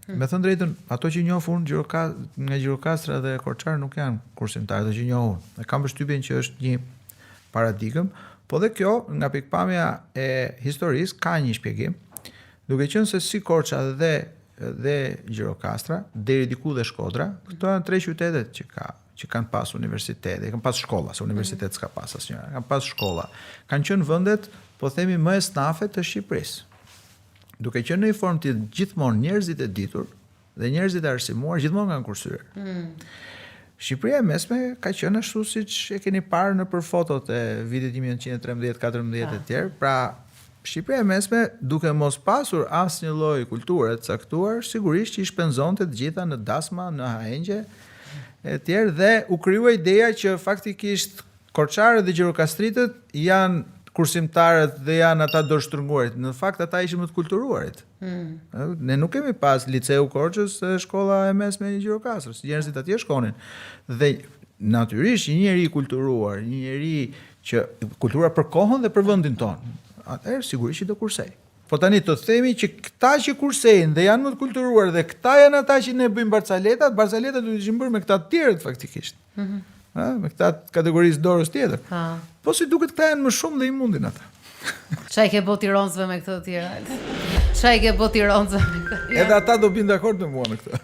Hmm. Me thënë drejtën, ato që njoh unë Gjiroka, nga Gjirokastra dhe Korçar nuk janë kursimtarë, ato që njoh unë. Dhe kam përshtypjen që është një paradigmë, po dhe kjo nga pikëpamja e historisë ka një shpjegim, duke qenë se si Korça dhe dhe Gjirokastra, deri diku dhe Shkodra, këto janë tre qytetet që ka që kanë pas universitete, kanë pas shkolla, se universitet s'ka pas asnjëra, kanë pas shkolla. Kanë qenë vendet, po themi, më esnafe të Shqipërisë. Duke qenë në një formë të gjithmonë njerëzit e ditur dhe njerëzit e arsimuar gjithmonë kanë kursyer. Mm. Shqipëria e mesme ka qenë ashtu siç e keni parë nëpër fotot e vitit 1913, 14 e tjerë. Pra, Shqipëria e mesme duke mos pasur asnjë lloj kulture të caktuar, sigurisht që i shpenzonte të gjitha në dasma, në ahengje e tjerë dhe u krijua ideja që faktikisht Korçarët dhe gjirokastritët janë kursimtarët dhe janë ata dorështrënguarit. Në fakt ata ishin më të kulturuarit. Mm. Ne nuk kemi pas liceu Korçës dhe shkolla e mesme e Gjirokastrës. Njerëzit atje shkonin. Dhe natyrisht një njeri i kulturuar, një njeri që kulturuar për kohën dhe për vendin tonë, atëherë sigurisht që do kursej. Po tani të themi që këta që kursejnë dhe janë më të kulturuar dhe këta janë ata që ne bëjmë barcaletat, barcaletat duhet të ishin bërë me këta të tjerët faktikisht. Mm -hmm. Ha, me këta të kategorisë dorës tjetër. Ha. Po si duket këta janë më shumë dhe i mundin ata. Ça i ke bo tironsve me këtë të tjera? Ça i ke bo tironsve me këtë tjera? Edhe ata do bien dakord me mua në këtë.